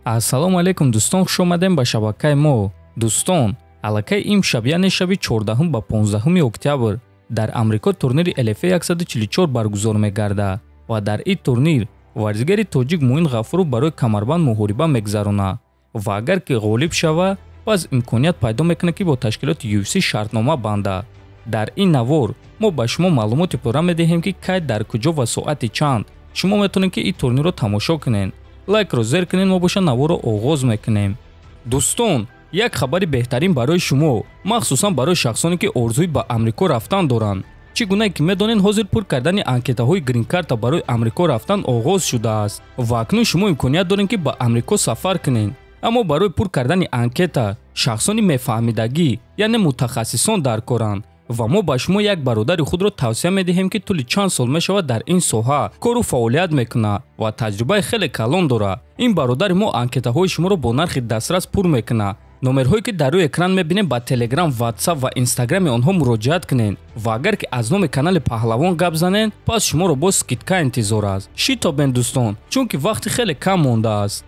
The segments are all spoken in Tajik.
Ассалому алайкум дӯстон, хуш омадем ба шабакаи мо. Дӯстон, аллакай имшаб, яъне шаби 14 ба 15 октябр дар Амрико турнири LFA 144 баргузор мегардад ва дар ин турнир варзигари тоҷик Муин Ғафуров барои камарбанд муҳориба мегузаронад ва агар ки ғолиб шава, пас имконият пайдо мекунад, ки бо ташкилоти UFC шартнома бандад. Дар ин навор мо ба шумо маълумоти пурра медиҳем, ки кай, дар куҷо ва соати чанд шумо метавонед, ки ин турнирро тамошо кунед. Лайкро зер кунед, мо боша наворро оғоз мекунем. Дӯстон, як хабари беҳтарин барои шумо, махсусан барои шахсоне, ки орзуи ба Амрико рафтан доранд. Чӣ гунае ки медонед, ҳозир пур кардани анкетаҳои грин-карта барои Амрико рафтан оғоз шудааст ва акнун шумо имконият доред, ки ба Амрико сафар кунед. Аммо барои пур кардани анкета шахсони мефаҳмидагӣ, яъне мутахассисон дар коранд ва мо ба шумо як бародари худро тавсия медиҳем, ки тӯли чанд сол мешавад дар ин соҳа кору фаъолият мекунад ва таҷрибаи хеле калон дорад. Ин бародари мо анкетаҳои шуморо бо нархи дастрас пур мекунад. Номерҳое, ки дар рӯи экран мебинем, ба Телеграм, Ватсап ва Инстаграми онҳо муроҷиат кунед ва агар ки аз номи канали Паҳлавон гап занед, пас шуморо боз скидка интизор аст. Шитобен, дӯстон, чунки вақти хеле кам мондааст.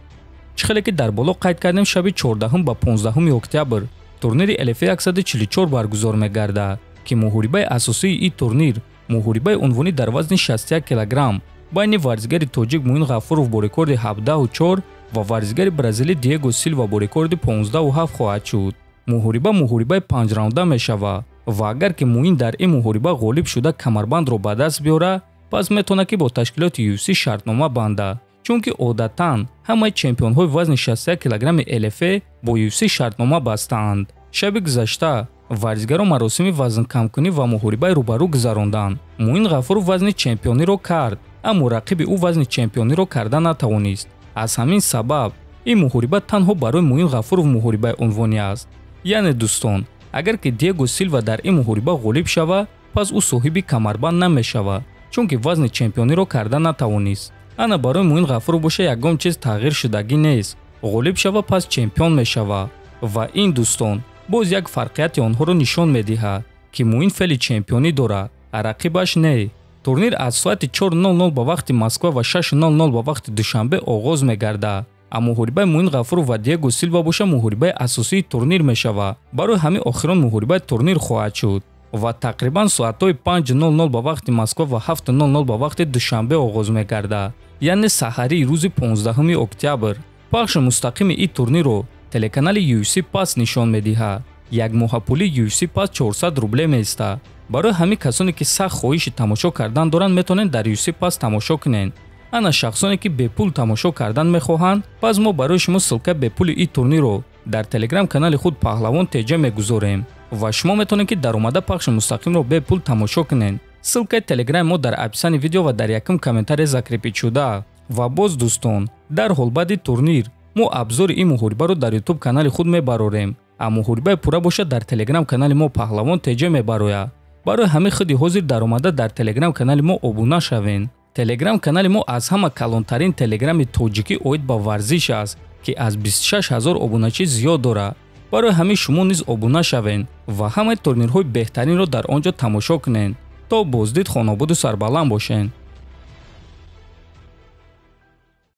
Чӣ хеле ки дар боло қайд кардем, шаби 14 ба 15 октябр турнири LFA 144 баргузор мегардад, ки муҳорибаи асосии ин турнир муҳорибаи унвонӣ дар вазни 61 килограмм байни варзигари тоҷик Муин Ғафуров бо рекорди 17,4 ва варзигари бразилӣ Диего Силва бо рекорди 15,7 хоҳад шуд. Муҳориба муҳорибаи панҷраунда мешавад ва агар ки Муин дар ин муҳориба ғолиб шуда, камарбандро ба даст биёрад, пас метавонад, ки бо ташкилоти UFC шартнома бандад, чунки одатан ҳамаи чемпионҳои вазни 61 килограмми LFA бо UFC шартнома бастаанд. Шаби гузашта варзигарон маросими вазнкамкунӣ ва муҳорибаи рӯбарӯ гузаронданд. Муин Ғафуров вазни чемпиониро кард, аммо рақиби ӯ вазни чемпиониро карда натавонист. Аз ҳамин сабаб ин муҳориба танҳо барои Муин Ғафуров муҳорибаи унвонӣ аст. Яъне, дӯстон, агар ки Диего Силва дар ин муҳориба ғолиб шава, пас ӯ соҳиби камарбанд намешавад, чунки вазни чемпиониро карда натавонист. Ана барои Муин Ғафуров боша ягон чиз тағйир шудагӣ нест. Ғолиб шава, пас чемпион мешавад. Ва ин, дӯстон, боз як фарқияти онҳоро нишон медиҳад, ки Муин феъли чемпионӣ дорад, а рақибаш не. Турнир аз соати 4:00 ба вақти Москва ва 6:00 ба вақти Душанбе оғоз мегардад, а муҳорибаи Муин Ғафуров ва Диего Силва боша муҳорибаи асосии турнир мешавад. Барои ҳамин охирон муҳорибаи турнир хоҳад шуд ва тақрибан соатҳои 5:00 ба вақти Москва ва 7:00 ба вақти Душанбе оғоз мегардад, яъне саҳарии рӯзи 15 октябр. Пахши мустақими ин турнирро телеканали UFC Pass нишон медиҳад. Якмоҳапулии UFC Pass 400 рубле меистад. Барои ҳамин касоне, ки сахт хоҳиши тамошо кардан доранд, метавонед дар UFC Pass тамошо кунед. Ана шахсоне, ки бепул тамошо кардан мехоҳанд, пас мо барои шумо ссылка бепули ин турнирро дар телеграм канали худ Паҳлавон ТЖ мегузорем ва шумо метавонед, ки даромада пахши мустақимро бепул тамошо кунед. Ссылкаи телеграми мо дар описании видео ва дар якум комментария закрепить шуда. Ва боз, дӯстон, дарҳол баъди турнир мо обзори ин муҳорибаро дар Ютуб канали худ мебарорем, а муҳорибаи пурра бошад дар телеграм канали мо Паҳлавон ТЖ мебарояд. Барои ҳамин худи ҳозир даромада дар телеграм канали мо обуна шавед. Телеграм канали мо аз ҳама калонтарин телеграми тоҷикӣ оид ба варзиш аст, ки аз 26 ҳазор обуначӣ зиёд дорад. Барои ҳамин шумо низ обуна шавед ва ҳамаи турнирҳои беҳтаринро дар он ҷо тамошо кунед. То боздид, хонободу сарбаланд бошед.